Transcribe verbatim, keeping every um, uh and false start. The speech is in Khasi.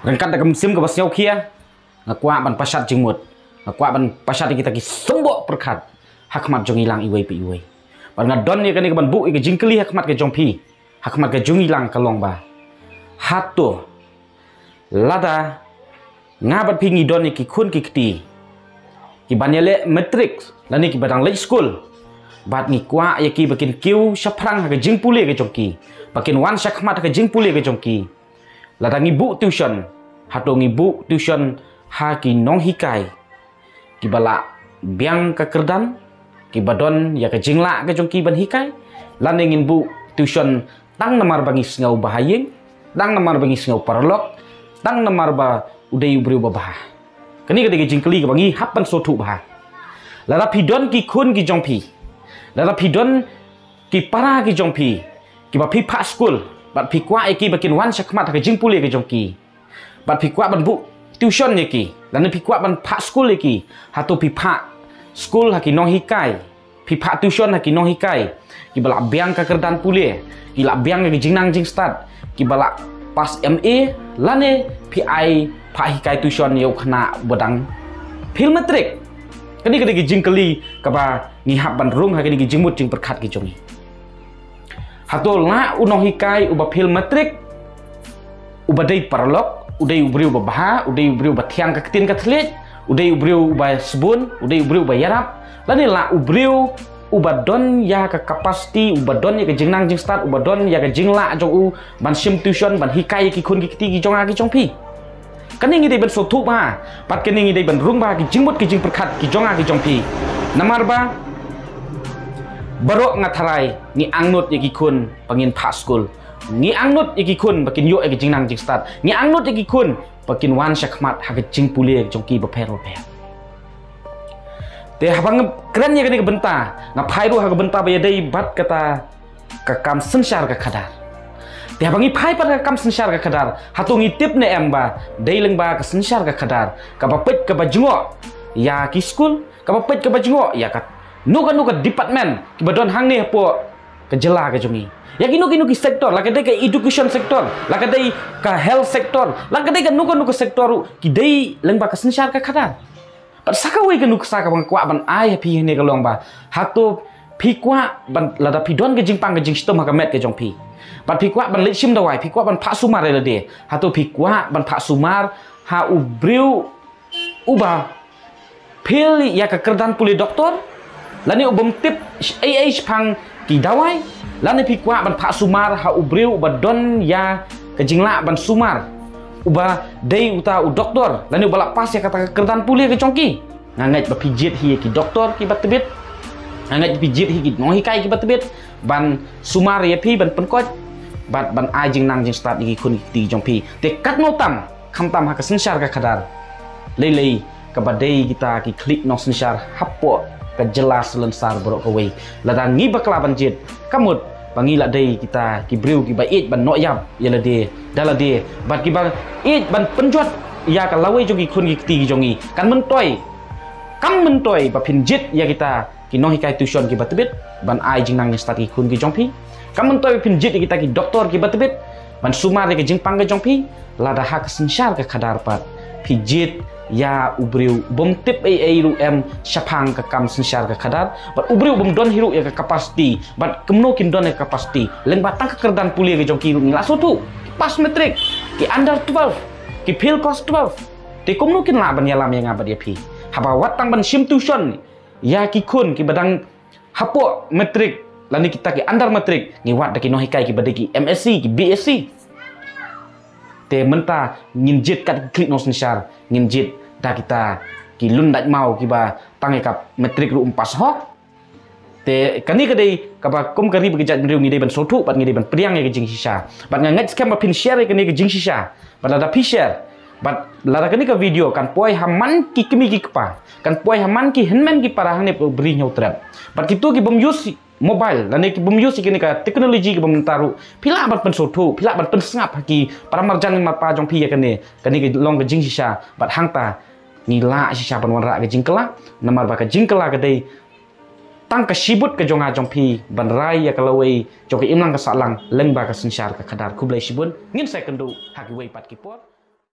Ryngkat da ka mynsiem kaba sngewkhia, nga kwah ban pashat jingmut, nga kwah ban pashat ïa kita ki symboh pyrkhat ha khmat jong ngi lang iwei pa iwei. Bad nga don ïa kane kaban buh ïa ka jingkylli ha khmat ka jong phi, ha khmat ka jong ngi lang ka long ba, hato lada nga bad phi ngi don ïa ki khun ki kti kiban ïaleh matric lane kiba dang leit skul, bad ngi kwah ïa ki ba kin kiew shaphrang ha ka jingpule ka jong ki, ba kin wan shakhmat ha ka jingpule ka jong ki, lada ngi buh tuition, hato ngi buh tuition ha ki nonghikai kiba lah biang ka kyrdan, kiba don ïa ka jinglah ka jong ki ban hikai, lane ngin buh tuition tang namar ba ngi sngew bha ha ïing, tang namar ba ngi sngew paralok, tang namar ba u dei u briew ba bha? Kane ka dei ka jingkylli kaba ngi hap ban sngewthuh bha. Lada phi don ki khun ki jong phi, lada phi don ki para ki jong phi kiba phi phah skul, bad phi kwah ïa ki ba kin wan shakhmat ha ka jingpule ka jong ki, bad phi kwah ban buh tuition ïa ki, lane phi kwah ban phah skul ïa ki, hato phi phah skul ha ki nonghikai, phi phah tuition ha ki nonghikai kiba lah biang ka kyrdan pule, ki lah biang ka jingnang jingstad, kiba lah pass M A, lane phi ai phah hikai tuition ïa u khynnah ba dang fail matric? Kane ka dei ka jingkylli kaba ngi hap ban rung ha kane ka jingmut jingpyrkhat ka jong ngi. Hato lah u nonghikai uba fail matric, uba dei paralok, u dei u briew ba bha, u dei u briew ba thiang ka ktien ka thylliej, u dei u briew uba sbun, u dei u briew uba ïarap, lane lah u briew uba don ïa ka capacity, uba don ïa ka jingnang jingstad, uba don ïa ka jinglah jong u ban shim tuition, ban hikai ïa ki khun ki kti ki jong nga ki jong phi? Kane ngi dei ban sngewthuh bha, bad kane ngi dei ban rung bha ki jingmut ki jingpyrkhat ki jong nga ki jong phi. Namar ba baroh nga tharai ngi angnud ïa ki khun ba ngin phah skul, ngi angnud ïa ki khun ba kin ïoh ïa ka jingnang jingstad, ngi angnud ïa ki khun ba kin wan shakhmat ha ka jingpule jong ki bapher bapher. Te haba nga kren ïa kane ka bynta, nga phai ruh ha ka bynta ba ïadei bad kata ka kam synshar ka khadar. Te haba ngi phai pat ka kam synshar ka khadar, hato ngi tip ne em ba dei lyngba ka synshar ka khadar kaba peit kaba jngoh ïa ki skul, kaba peit kaba jngoh ïa kano kano ka department kiba don hangne hapoh ka jylla ka jong ngi? Ïa kino kino ki sector, la ka dei ka education sector, la ka dei ka health sector, la ka dei kano kano ka sector ruh, ki dei lyngba ka synshar ka khadar. Bad sa kawei ka nuksa kaba nga kwah ban ai ha phi hangne ka long ba, hato phi kwah ban, lada phi don ka jingpang ka jingshitom ha ka met ka jong phi, bad phi kwah ban leit shim dawai, phi kwah ban phah sumar ïa lade, hato phi kwah ban phah sumar ha u briew uba fail ïa ka kyrdan pule doktor, lane u bym tip ei ei shaphang ki dawai, lane phi kwah ban phah sumar ha u briew uba don ïa ka jinglah ban sumar, uba dei uta u doktor, lane uba lah pass ïa kata ka kyrdan pule ka jong ki? Nga ngeit ba phi jied hi ïa ki doktor kiba tbit, nga ngeit ba phi jied hi ki nonghikai kiba tbit ban sumar ïa phi, ban pynkoit bad ban ai jingnang jingstad ïa ki khun ki kti jong phi. Te katno tam, khamtam ha ka synshar ka khadar, lei lei kaba dei kita ki khlieh nongsynshar hapoh ka jylla salonsar baroh kawei, lada ngi bakla ban jied, ka mut ba ngi la dei kita ki briew kiba ïeit ban noh ïap ïa lade da lade, bad kiba ïeit ban pynjot ïa ka lawei jong ki khun ki kti ki jong ngi. Kan myntoi, kam myntoi ba phin jied ïa kita ki nonghikai tuition kiba tbit ban ai jingnang jingstad ki khun ki jong phi. Kam myntoi ba phin jied ïa kita ki doktor kiba tbit ban sumar ïa ka jingpang ka jong phi. Lada ha ka synshar ka khadar pat phi jied ïa u briew bym tip ei ei ruh em shaphang ka kam synshar ka khadar, bad u briew bym don hi ruh ïa ka capacity, bad kumno kin don ïa ka capacity lyngba tang ka kyrdan pule ka jong ki ruh ngi la sngewthuh, ki pass matric, ki under twelve, ki fail class twelve. Te kumno kin lah ban ïalam ïa nga bad ïa phi? Haba wat tang ban shim tuition ïa ki khun kiba dang hapoh matric lane kita ki under matric, ngi wad da ki nonghikai kiba dei ki M S C, ki B S C. Te mynta ngin jied kat ki khlieh nongsynshar, ngin jied da kita ki lun dait maw kiba tang ïa ka matric ruh ym pass hok. Te kane ka dei kaba kum ka ri bad ka jaitbynriew ngi dei ban sngewthuh bad ngi dei ban pdiang ïa ka jingshisha. Bad nga ngeit skhem ba phin share ïa kane ka jingshisha. Bad lada phi share, bad lada kane ka video kan poi ha man ki kmie ki kpa, kan poi ha man ki hynmen ki para hangne ha Bri Hynñiewtrep, bad kito ki bym use mobile lane ki bym use ïa kane ka technology kaba mynta ruh, phi lah ban pynsngewthuh, phi lah ban pynsngap ha ki para marjan marpa jong phi ïa kane. Kane ka long ka jingshisha, bad hangta ngi lah shisha ban wanrah ka jingkylla. Namar ba ka jingkylla ka dei tang ka shibun ka jong nga jong phi ban rai ïa ka lawei jong ka imlang ka sahlang lyngba ka synshar ka khadar. Khublei shibun, ngin sa ïakynduh ha kiwei pat ki por.